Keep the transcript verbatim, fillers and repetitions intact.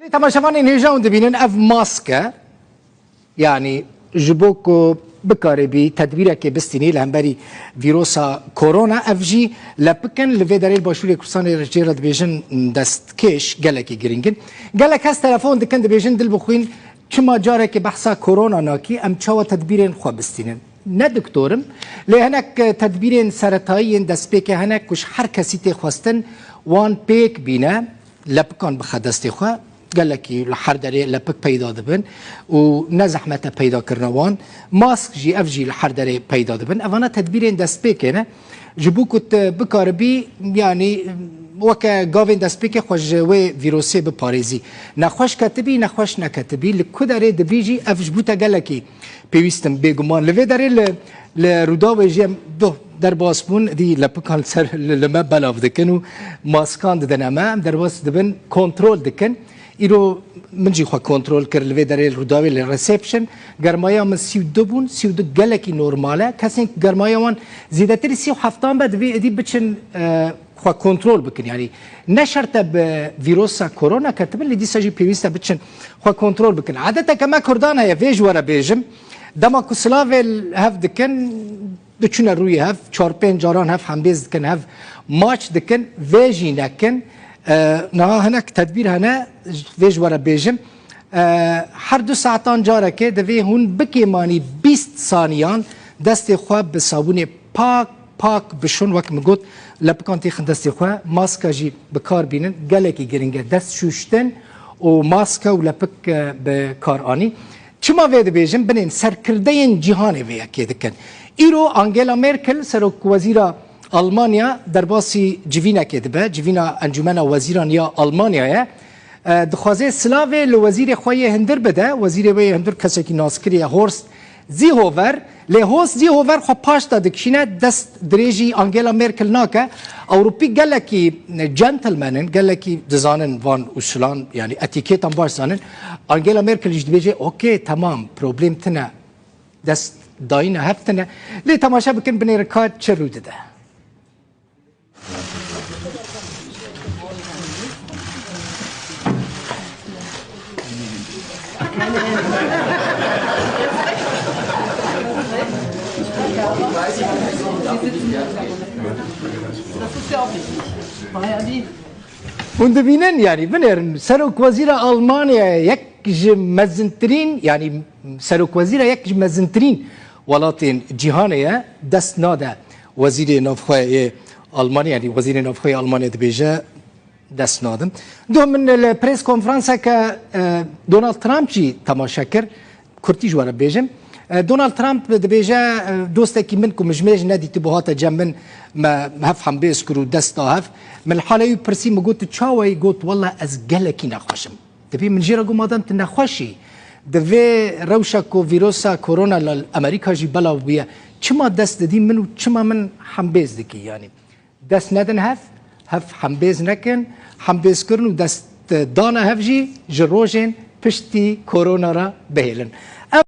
Lê temaşevanên hêja hûn dibînin ev mask e. Yanî ji bo ku bikarê bî tedbîrekê bistînî li hemberî vîrosa korona, ev jî lepik in. Li vê derê li Başûrê Kurdistanê jê re dibêjin destkêş gelekî girîng in. Gelek kes telefon dikin, dibêjin, Dilbixwîn, çima carekê behsa korona nakî? Em çawa tedbîrên xwe bistînin? Ne doktor im, lê hinek, e, tedbîrên seretayî yên destpêkê hene ku ji her kesî tê xwestin wan pêk bîne, lepikan bixe destê xwe. Gelekî li her derê lepik peyda dibin û ne zehmet e peydakirina wan. Mask jî, ev jî li her derê peyda dibin. Evana tedbîrên destpêkê ne. Ji bo ku tu bikaribî, yanî, weke gavên destpêkê xwe ji wê vîrosê biparêzî. Nexweş ketibî, nexweş neketibî, li ku derê dibî jî ev ji bo te gelekî pêwîst in. Bêguman li vê derê li, li Rûdawê jî em doh derbas bûn, dî lepikan li ser li, li me belav dikin û maskan didine me. Em derbas dibin, kontrol dikin. Îro min jî xwe kontrol kir li vê derê li Rûdawê li reception. Germaya min sî û du bûn, sî û du gelekî normal e. Kesên ku germaya wan zêdetirî sî û heftan be, divê êdî biçin, e, xwe kontrol bikin. Yanî ne şert e bi vîrosa korona ketibin, lê dîsa jî pêwîst e biçin xwe kontrol bikin. Edeteke me Kurdan heye, vê ji we re bêjim. Dema ku silavê hev dikin, diçûne rûyê hev, çar pênc caran hev hembêz dikin, hev maç dikin, vê jî nekin. E, niha hinek tedbîr hene, vê ji we re bêjim. E, her du saetan carekê divê hûn bikêmanî bîst saniyan destê xwe bi sabûnê pak pak bişon. Wek min got, lepikan têxin destê xwe, maska jî bi kar bînin, gelekî giring e. Dest şûştin û maska û lepik, e, bi kar anî. Çima vê dibêjim? Binên serkirdeyên cîhanê vê yekê dikin. Îro Angela Merkel, serokwezîra Almanya, derbasî civînekê dibe, civîna Encûmena Wezîran ya Almanyayê. E, dixwaze silavê li wezîrê xwe yê hundir bide. Wezîrê wê yê hundir kesekî naskirî ye, Horst Seehofer. Lê Horst Seehofer xwe paş de dikişîne, dest dirêjî Angela Merkel nake. Ewropî gelekî gentleman in, gelekî dizanin van usulan, yanî etîkêtan baş zanin. Angela Merkel jî dibêje, "Okey, temam, problem tine." Dest dayîne hev tine. Lê temaşe bikin, binêrin ka çi rû dide. Hûn dibînin, yanî binêrin, serokwezîra Almanyayê yek ji mezintirîn, yanî serokwezîra yek ji mezintirîn welatên cîhanê ye, dest nade wezîrê navxwe yê Almanya, yanî wezîrê navxwe yê Almanya dibêje, dest nadin. Doh min li press konferanseke, e, Donald Trump jî temaşe kir. Kurtî ji we re bêjim. E, Donald Trump dibêje, e, dostekî min ku min ji mêr jî nedîtibû hate cem min, me hev hembêz kir û dest da hev. Min li halê wî pirsî, min got, "Tu çawa yî?" Got, "Wele ez gelekî nexweş im." Dibî min jê re got, "Madem tu nexweş î, di vê rewşa ku vîrosa korona li Amerîka jî belav bûye, çima dest didî min û çima min hembêz dikî?" Yanî dest nedin hev, hev hembêz nekin, hembêzkirin û dest dana hev jî ji rojên piştî korona re bihêlin.